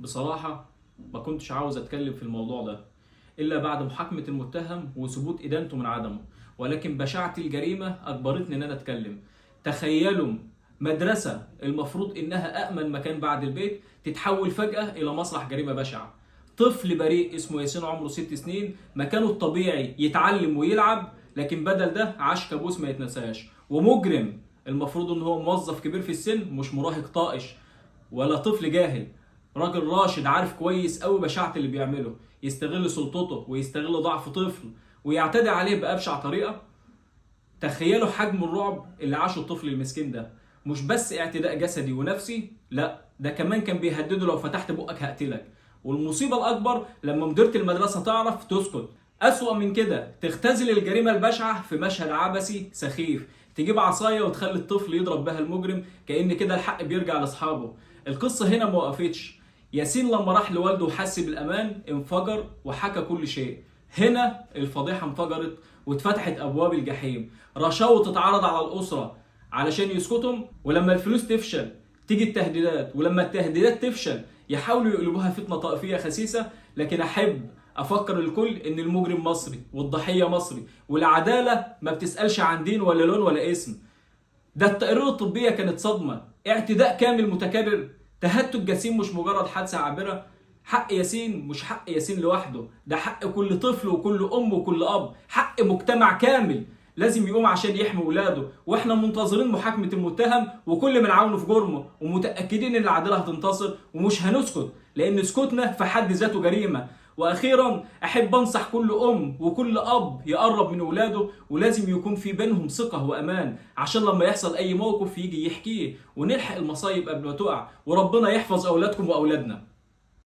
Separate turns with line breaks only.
بصراحة ما كنتش عاوز أتكلم في الموضوع ده إلا بعد محاكمة المتهم وثبوت إدانته من عدمه، ولكن بشاعة الجريمة أجبرتني إن أنا أتكلم. تخيلوا مدرسة المفروض إنها أأمن مكان بعد البيت تتحول فجأة إلى مسرح جريمة بشعة. طفل بريء اسمه ياسين عمره 6 سنين، مكانه الطبيعي يتعلم ويلعب، لكن بدل ده عاش كابوس ما يتنساش. ومجرم المفروض ان هو موظف كبير في السن، مش مراهق طائش ولا طفل جاهل، راجل راشد عارف كويس قوي بشاعة اللي بيعمله، يستغل سلطته ويستغل ضعف طفل ويعتدي عليه بأبشع طريقة. تخيلوا حجم الرعب اللي عاشه الطفل المسكين ده، مش بس اعتداء جسدي ونفسي، لا ده كمان كان بيهدده لو فتحت بقك هقتلك. والمصيبة الأكبر لما مديرة المدرسة تعرف تسكت. أسوأ من كده تختزل الجريمة البشعة في مشهد عبثي سخيف، تجيب عصاية وتخلي الطفل يضرب بها المجرم، كأن كده الحق بيرجع لأصحابه. القصة هنا ما وقفتش. ياسين لما راح لوالده وحس بالأمان انفجر وحكى كل شيء. هنا الفضيحة انفجرت واتفتحت أبواب الجحيم. رشاوى تتعرض على الأسرة علشان يسكتهم، ولما الفلوس تفشل تيجي التهديدات، ولما التهديدات تفشل يحاولوا يقلبوها فتنة طائفية خسيسة. لكن أحب أفكر الكل إن المجرم مصري والضحية مصري، والعدالة ما بتسألش عن دين ولا لون ولا اسم. ده التقارير الطبية كانت صدمة، اعتداء كامل متكرر، تهتك جسيم، مش مجرد حادثة عابرة. حق ياسين مش حق ياسين لوحده، ده حق كل طفل وكل أم وكل أب، حق مجتمع كامل لازم يقوم عشان يحمي ولاده. واحنا منتظرين محاكمة المتهم وكل من عاونه في جرمه، ومتأكدين ان العدالة هتنتصر ومش هنسكت، لان سكوتنا في حد ذاته جريمة. واخيرا احب انصح كل ام وكل اب يقرب من ولاده، ولازم يكون في بينهم ثقة وامان، عشان لما يحصل اي موقف يجي يحكيه ونلحق المصايب قبل ما تقع. وربنا يحفظ اولادكم واولادنا.